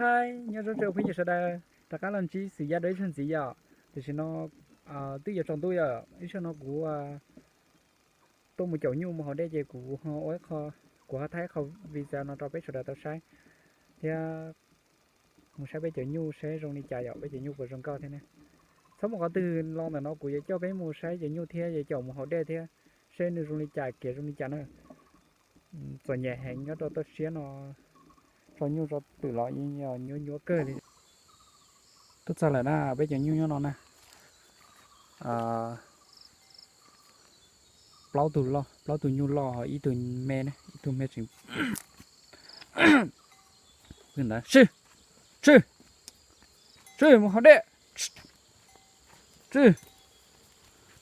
Hi, nyob zoo tsoom phooj ywg sawv daws, rov qab los ntsib Xwm Yaj dua ib zaug ntxiv yom. Tam sim no twb yuav tsaus ntuj yom, ib zaug no kuv tuaj mus caum nyuj mus haus dej ces kuv ho ua ib qho, kuv ho thaij ib qho video no rau peb sawv daws tau saib thiab mus saib peb caum nyuj saib zoo li cas yom, peb caum nyuj puas zoo nkauj thiab ne. Txhob mus qhov twg los ntawm no kuv yuav coj peb mus saib caum nyuj thiab yuav caum mus haus dej thiab saib nws zoo li cas kev zoo li cas na. Txom nyem heev nyob rau toj siab no, tso nyuj tso twm los yeej yog nyuaj nyuaj kawg li. Tuaj txog lawm na, peb caum nyuj nyob no na. Plaub tug loj, plaub tug nyuj loj, ib tug me ne, ib tug me tseem. Sib, sib, sib mus haus dej. Sib,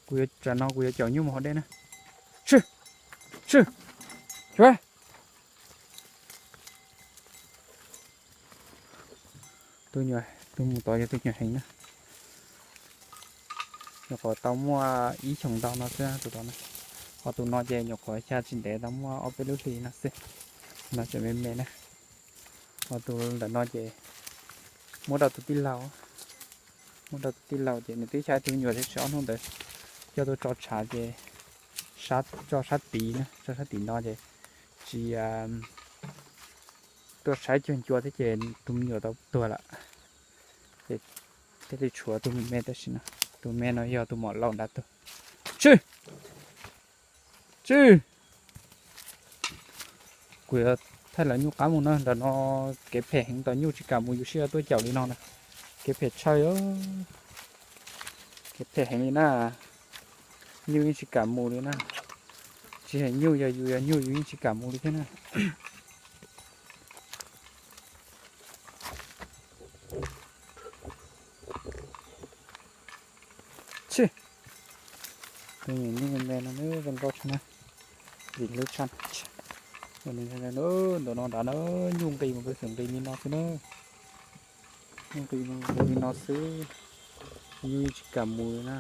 kuv yuav, tsam no kuv yuav caum nyuj mus haus dej na. Sib, sib, sib. Tus nyuam, tus mus tod yog tus nyuam heev na. Nyuam qhuav tau muaj ib xyoos ntau no xwb tus tod na. Ho tus no ces nyuam qhuav xya tsis ntev tau muaj ob peb lub hlis no xwb. No tseem me me na. Ho tus ntawm no ces muab rau tus tij laug, muab rau tus tij laug ces nws twb xya tus me nyuam thiab, ob hnub ntawd coj tuaj tso tshav ces tso sab tid na, tso sab tid no ces tsis tuaj saib cuag ncua thiab ces tus me nyuam tau tuag lawm. Ces thiaj li tshuav tus me tam sim no, tus me no yog tus maum laus nrad tuag. Tswj, tswj. Kuv yuav thaij lawv nyuj qab mus na, ntawm no kev phem heev, ntawm nyuj tsis kam mus, yus sib tuaj caum li no na. Kev phem tshaj, kev phem heev li na. Nyuj yeej tsis kam mus li na. Tsis hais nyuj, yog yus yog nyuj yus yeej tsis kam mus li thiab na. Tsis, tus me nyuj me no zoo nkauj tshaj na, vim hlub tshaj. Ntawm no nrad na, nyuj nqis mus pem xwm nqis li no xwb na. Nyuj nqis mus li no xwb, nyuj yeej tsis kam mus li na.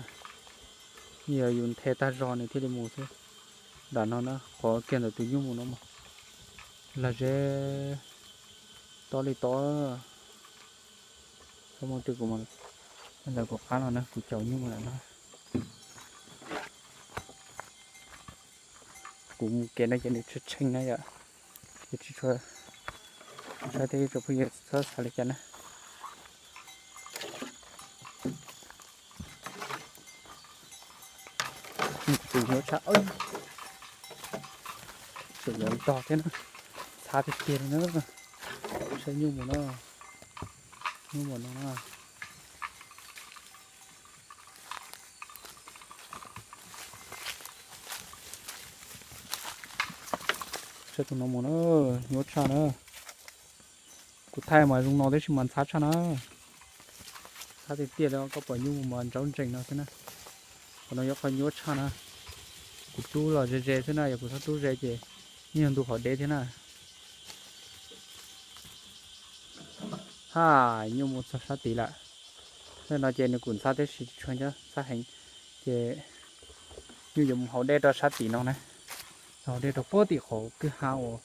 Yog yus nthe tag zog nws thiaj li mus xwb. Nram no na, qhov kiag ntawm tus nyuj mus no mas lag zeb tob li tob. Txhob muaj twg kuv, ntawm kuv qab no na, kuv caum nyuj lawm no. Kuv mus kev no ces nws tshee tshee na yom, ces tsis tshua saib thiab tsoom phooj ywg txhob xav li cas na. Tus nyuaj tshaj, tseem yuav ntog thiab na, ntxhab tiag tiag li na. Saib nyuj mus no, nyuj mus no na. Saib tus no mus na, nyuaj tshaj na. Kuv thaij mas zoo no tab sis mas ntxhab tshaj na. Ntxhab tiag tiag li, koj pom nyuj mus mas ntsaub ntsees no xwb na. Qhov no yog qhov nyuaj tshaj na. Kuv rub los ze ze xwb na, yog kuv txhob rub ze ces yeej yog ntu hov deb thiab na. Ha, nyuj mus txog sab tid lawm. Tej no ces nws kuj ntxhab tab sis tsis tshua ntxhab heev, ces nyuj yuav mus haus dej rau sab tid no na. Haus dej rau puag tim qhov kwj ha uas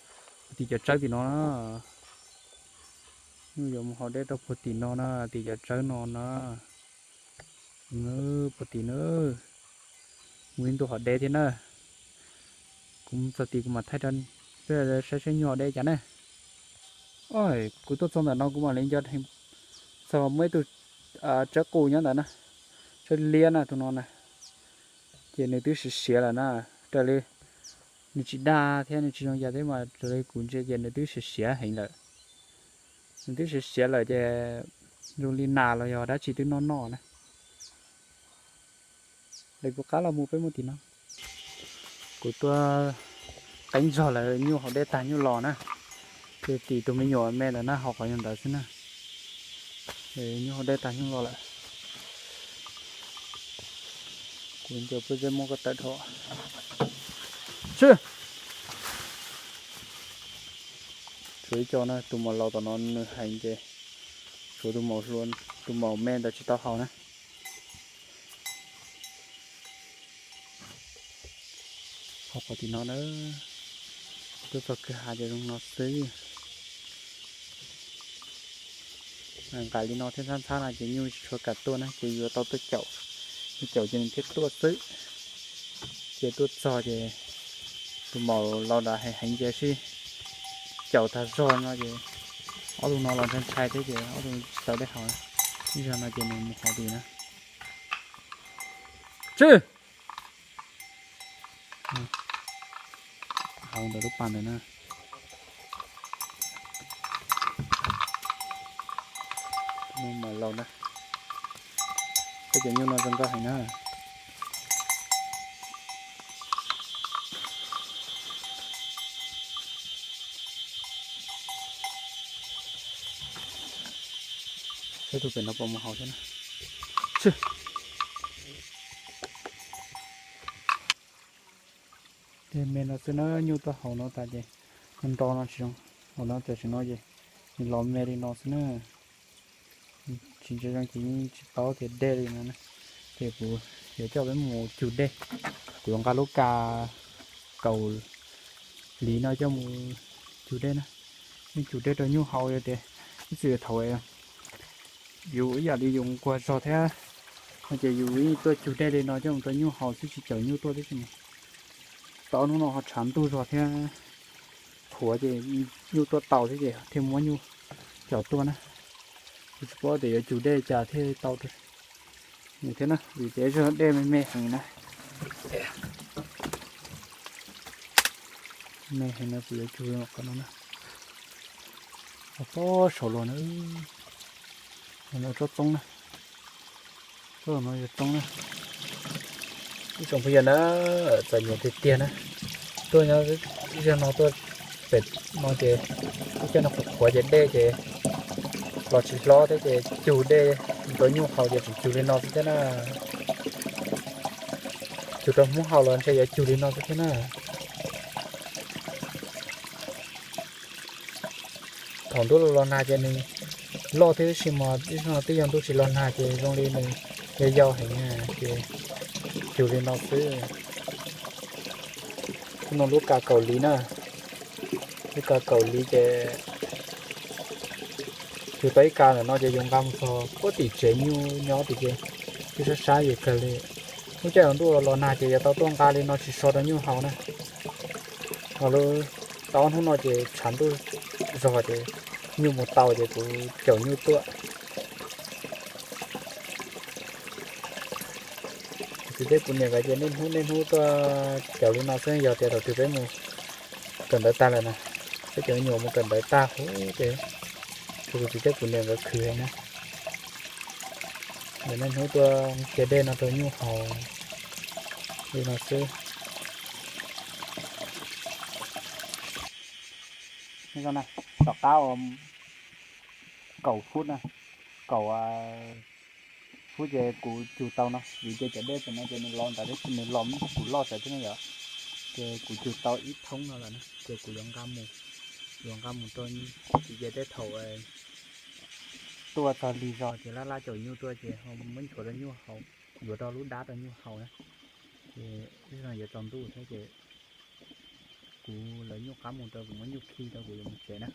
tim cov tsawb tim no na. Nyuj yuav mus haus dej rau puag tim no na, tim cov tsawb no na. Puag tim na, mus ib ntu hov deb thiab na. Kuv mus txog tid kuv mam thaij rau peb saib saib nyuj hov deb cas na. Kuv tuaj txog ntawm no kuv mam li nco txog muaj ib tug tsawb qus nyob ntawd na, tsawb liab na tus no na. Ces nws twb siav siav lawm na, raws li nws tsis dag thiab nws tsis zoo yam thiab mas raws li kuv ntsia ces nws twb siav siav heev lawm. Nws twb siav siav lawm ces zoo li nas los yog dab tsi twb noj noj na. Lawv kuv qab los mus peb mus tim no. Kuv tuaj qeeb zog lawv nyuj haus dej tag nyuj los na. Ces tim tus me nyuam me ntawd na, haus qhov nyuag ntawd xwb na. Nyuj haus dej tag nyuj los lawm. Kuv ncaws peb zeb muab koj tawm dhau. Tswj, tshuav ib co na, tus maum laus tom no nws heev ces tshuav tus maum hluas, tus maum me ntawd tsis tau haus na. Ho qhov tim no na, tuaj txog kwj ha ces zoo no xwb. Nqaim li no thiab ntxhab ntxhab no ces nyuj tsis tshua kam tuaj na, ces yuav tau tuaj caum, caum ces nws thiaj tuaj xwb. Ces tuaj txog ces tus maum laus nrad heev heev ces sib caum tag zog no ces ob tug no los ntshai ntshai thiab ces ob tug tsis tau dej haus. Ib zaug no ces nws mus haus dim na. Tsw! Haus ntawm lub pas ntawd na. Maum laus na. Peb cov nyuj no zoo nkauj heev na. Saib tus pem no puas mus haus thiab na. Tej me no xwb na, nyuj tuaj haus no tas ces nro no tsis zoo, haus no tam sim no ces nws los me li no xwb na. Tsis ntsia zoo ces yeej tsis paub tias dej li no na. Ces kuv yuav coj peb mus cug dej, kuv yuav nqa lub kas kaum hliv no coj mus cug dej na. Yeej cug dej rau nyuj haus yog tias ib txwm thaum yus ib yam li yus nquag zog thiab no ces yus yeej tuaj cug dej li no coj mus rau nyuj haus xwb tsis caum nyuj tuaj tib si. Tau ob hnub no ho tshav ntuj zog thiab qhuav ces nyuj tuaj tau thiab ces thiaj muab nyuj caum tuaj na. Kuv tsis paub tias yuav cug dej cas thiaj tau nws thiab na, vim tias zog dej me me heev na. Me heev no kuv yuav cug qhov no na. Pob saud los na, no tsob txoob na, tsob no yog txoob na. Ib tsoom phooj ywg na, txom nyem tiag tiag na, tuaj nyob ib zaug no tuaj pem no ces ib coj no qhuav qhuav ces dej ces los tsis hlob thiab ces cug dej rau nyuj haus ces tseem cug li no xwb thiab na. Cug rau hmoob haus los ntshe yuav cug li no xwb thiab na. Thaum ntuj los los nag ces nws loj thiab tab sis mas ib zaug twb yog ntuj tsis los nag ces zoo li nws yau yau heev na ces cug li no xwb. Kuv nug lub kas kaum hliv na, lub kas kaum hliv ces cug tau ib kas ntawm no ces yuav nqa mus txog puag tim tsev nyuj nyob tim ces twb sab sab yus kawg li. Lub caij ntuj los los nag ces yuav tau tuaj nqa li no tsis so rau nyuj haus na. Ho lub tau ob hnub no ces tshav ntuj zog ces nyuj mus tau ces kuv caum nyuj tuaj. Kuv txiv thiab kuv niam nkawd ces niaj hnub niaj hnub tuaj caum li no xwb, yog tias thaum twg peb mus kawm ntawv tag lawm na, peb cov me nyuam mus kawm ntawv tag huv ces tshuav kuv txiv thiab kuv niam nkawd khwv heev na. Nkawd niaj hnub tuaj cia dej no rau nyuj haus li no xwb. Tom qab uas kaum fub na, kaum fub ces kuv cug tau no, vim tias cov dej tam no ces nws los ntawd tab sis nws los muab kuv loj tsawv thiab na yom. Ces kuv cug tau ib thoob no lawm na ces kuv yuav nqa mus, yuav nqa mus rau txiv ces tej thaum tuaj txog lig zog ces laj laj caum nyuj tuaj ces ho muab nthuav rau nyuj haus, yuav rau lub dab rau nyuj haus na. Ces ib zaug yuav tsaus ntuj thiab ces kuv lawv nyuj qab mus rau kuv muab nyuj khi rau kuv yuav mus tsev na.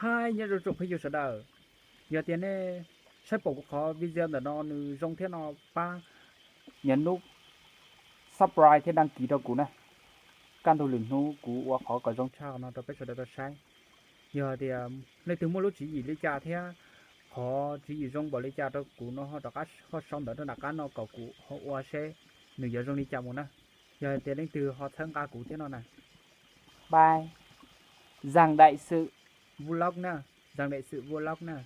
Hais nyob zoo tsoom phooj ywg sawv daws, yog tias nej saib pom kuv qhov video ntawm no nws zoo thiab no pab nias nub subscribe thiab đăng ký rau kuv na. Kaj ntug lwm hnub kuv ua qhov kom zoo tshaj no rau peb sawv daws tau saib. Yog tias leej twg muaj lub tswv yim li cas thiab qhov tswv yim zoo npaum li cas rau kuv no ho rov qab ho sau ntawv rau nram qab no kom kuv ho ua seb nws yuav zoo li cas mus na. Yog tias leej twg ho txhawb nqa kuv thiab no na. Bye. Giang Đại Sự Vlog na, Giang Đại Sự Vlog na.